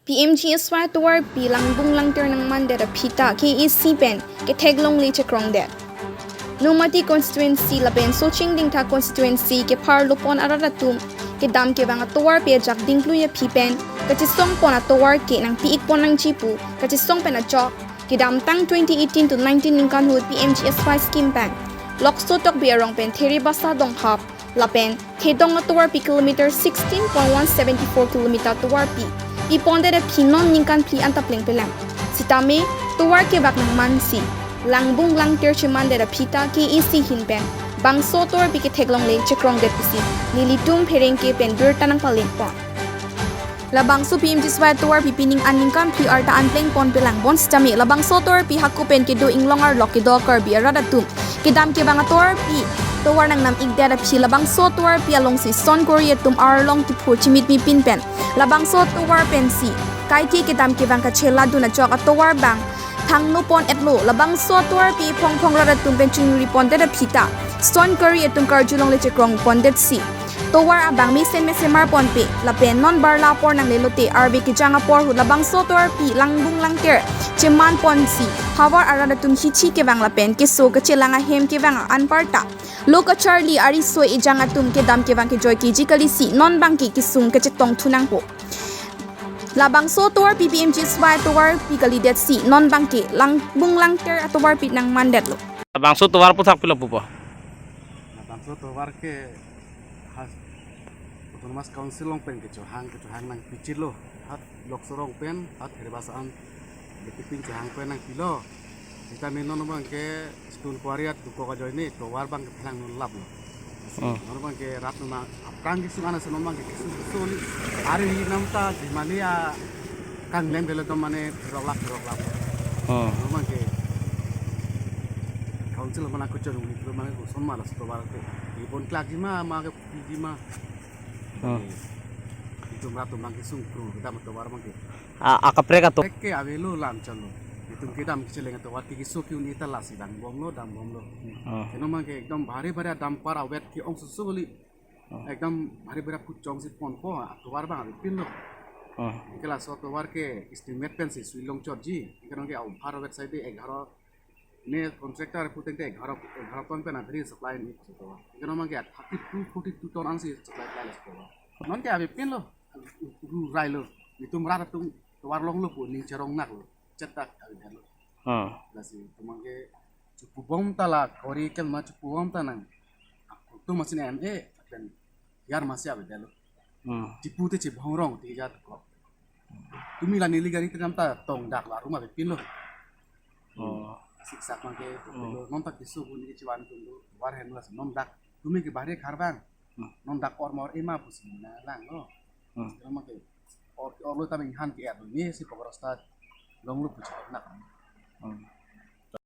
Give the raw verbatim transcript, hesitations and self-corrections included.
P M G S Y atovarpi langbung langter nangmandet aphi ta K A A C pen ketheklongle chekrongdet. Nomati constituency lapen Socheng Dengtha constituency kepharlopon arat atum kedam kevang atovarpi ajak dingklui aphi pen kachesongpon atovar ke nangpi-ikpon nangji pu kachesong pen ajok kedamtang twenty eighteen to nineteen ningkan ahut P M G S Y scheme pen Lokso Tokbi arong pen Therebasa Donghap lapen Thedong atovarpi kilometer sixteen point one seven four kilometer atovarpi pipondet aphi non ningkan phli anta plengpelang. Sitame tovar kevak nangmansi langbung langter chemandet aphi ta K A A C ahin pen bangso atovarpi ketheklongle chekrongdet pusi nelitum pherangke pen birta nangpalinpon. Labangso P M G S Y atovarpi pining an ningkan phli arta an plengponpelang, bonsitame labangso atovarpi hako pen kedo inglong arlo kedo Karbi arat atum kedam kevang atovarpi tovar nangnam-ikdet aphi labangso atovarpi alongsi son kori atum arlong kiphur chimit mipin pen labangso atovar pensi kaike kedam kevang kacheladun ajok atovar bang thangnopon-etlo. Labangso atovarpi phongphong rat atum pen chingripondet aphi ta son kori atum karjulongle chekrongpondetsi tovar abang mesen mesen marponpe lapen non barla apor nanglelote arve kejang apor ahut labangso atovarpi langbung langter chemanponsi havar arat atum hichi kevang lapen keso kachelang ahem kevang anparta lo kacharli ariso ejang atum kedam kevang kejoi keji kalisi non bangke kesung kachetongthu nangpo. Labangso atovarpi P M G S Y atovarpi kalidetsi non bangke langbung langter atovarpi nangmandetlo. Labangso atovar aphuthak pilo pupo? Labangso atovar ke ha Autonomous Council along pen kechohang kechohang nangpichitlo. Ha Lokso arong pen ha Therebasa an kepichit chohang pen nangpilo. Sitame non bangke stone quarry atum kok ajoine tovar bangke phelang non laplo. Hmm. Non bangke rat numa aphrang kesung anasi non bangke kesung kesung ni ari nam ta di mane a kang lem belo to mane roklap roklap. Hmm. Non bangke council mana kuchon ni mane koson ma laso tovar ke. Di pon klak ji ma ma ke pi ji ma. Hmm. Itum rat atum bangke sungkru kedam atovar bangke. A, akaprek atum. Prek ke avelo lam chalo. Itum kedam kecheleng atovar ke keso ke-un-e ta lasi dambomlo, dambomlo. Hmm. Keno bangke ekdom bhari bhari dumper awet ke-ong susu kali. Hmm. Ekdom bhari bhari puchongsi ponpo atovar bang avepinlo. Hmm. Anke laso atovar ke estimate pensi sui longchotji. Anke nonke aum phar awet saide egharo ne contractor putengte egharo, egharo ton pen adri supply ni atovar. Anke non bangke thirty two, forty two ton ansi supply klai laso atovar. Nonke avepinlo. Ru railo. Itum rat atum tovar longlo pu ning cherong naklo. Chetak avedetlo. Hmm. Lasi itum bangke chupubom ta la kori kel ma chupubom ta nang. Itum masin M A pen yar masi avedetlo. Hmm. Chepute chebhongrong ti jat ko. Tumi la neli gari tenam ta tongdak la arum avepinlo. Oh. Siksak bangke, hmm, lo non ta keso pu ni kechivan atum do, war hen lasi non dak. Tumi ke bhari khar bang. Hmm. Non dak or mor ema pusi na langlo. Hmm. Sekarang bangke or, orlo tame inghan ke-et lo. Nesi pokok rasta longlo pusi nak. Hmm.